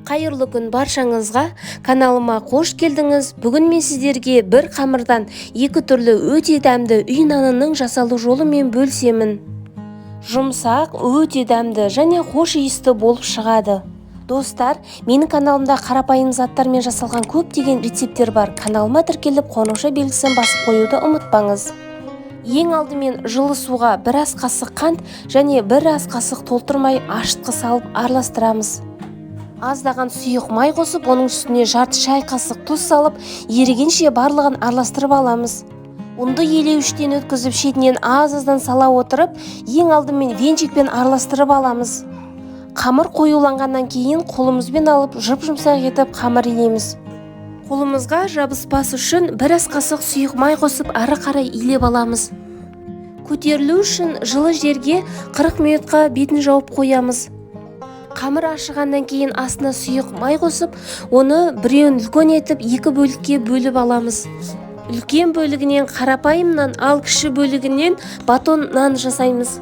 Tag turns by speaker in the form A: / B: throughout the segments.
A: Қайырлы күн баршаңызға, каналыма қош келдіңіз. Бүгін мен сіздерге бір қамырдан екі түрлі өте дәмді үй нанының жасалу жолымен бөлісемін. Жұмсақ, өте дәмді және хош иісті болып шығады. Достар, менің каналымда қарапайым заттармен жасалған көптеген рецепттер бар. Каналыма тіркеліп, қоңырауша белгісін басып қоюды ұмытпаңыз. Ең алдымен жылы суға бір ас қасық қант және бір ас қасық толтырмай ашытқы салып араластырамыз. Аздаған сұйық май қосып, оның үстіне жарты шай қасық тұз салып, ерігенше барлығын араластырып аламыз. Ұнды елеуіштен өткізіп, шетінен аз-аздан сала отырып, ең алдымен венчикпен араластырып аламыз. Қамыр қоюланғаннан кейін қолымызбен алып, жұп-жұмсақ етіп қамыр илейміз. Қолымызға жабыспас үшін бір ас қасық сұйық май қосып, ары қарай илеп аламыз. Көтерілу үшін жылы жерге 40 минутқа бетін жауып қоямыз. Қамыр ашығаннан кейін астына сұйық май қосып, оны біреуін үлкен етіп екі бөлікке бөліп аламыз. Үлкен бөлігінен қарапайым нан, ал кіші бөлігінен батон нан жасаймыз.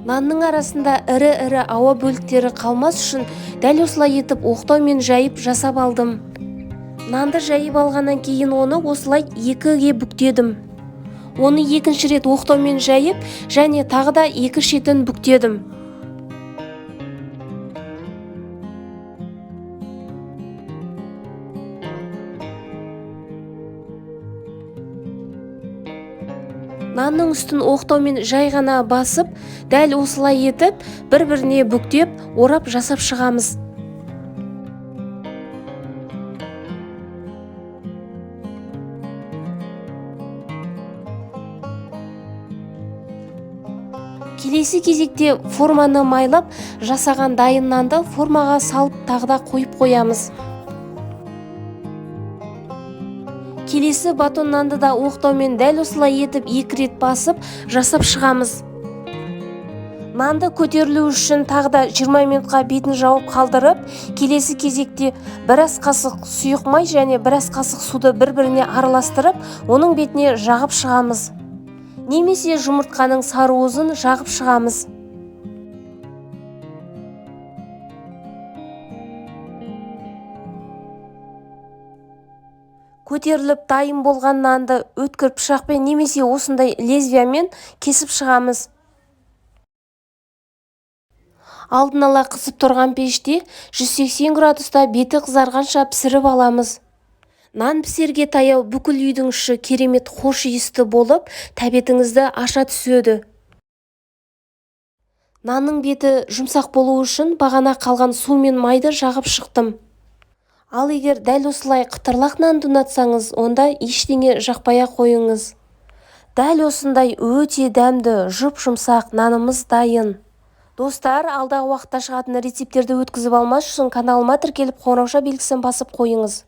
A: Нанның арасында ірі-ірі ауа бөліктері қалмас үшін дәл осылай етіп оқтаумен жайып жасап алдым. Нанды жайып алғаннан кейін оны осылай екіге бүктедім. Оны екінші рет оқтаумен жайып және тағы да екі шетін бүктедім. Нанның үстін оқтаумен жай ғана басып, дәл осылай етіп, бір-біріне бүктеп, орап жасап шығамыз. Келесі кезекте форманы майлап, жасаған дайын нанды формаға салып тағы да қойып қоямыз. Келесі батон нанды да оқтаумен дәл осылай етіп екі рет басып, жасап шығамыз. Нанды көтерілу үшін тағы да 20 минутқа бетін жауып қалдырып, келесі кезекте бір ас қасық сұйық май және бір ас қасық суды бір-біріне араластырып, оның бетіне жағып шығамыз. Немесе жұмыртқаның сары уызын жағып шығамыз. Көтеріліп дайын болған нанды өткір пышақпен немесе осындай лезвиямен кесіп шығамыз. Алдын ала қызып тұрған пеште 180 градуста беті қызарғанша пісіріп аламыз. Нан пісерге таяу бүкіл үйдің іші керемет хош иісті болып, тәбетіңізді аша түседі. Нанның беті жұмсақ болу үшін бағана қалған су мен майды жағып шықтым. Ал егер дәл осылай қытырлақ нанды ұнатсаңыз, онда ештеңе жақпай-ақ қойыңыз. Дәл осындай өте дәмді, жұп-жұмсақ нанымыз дайын. Достар, алдағы уақытта шығатын рецепттерді өткізіп алмас үшін каналыма тіркеліп, қоңырауша белгісін басып қойыңыз.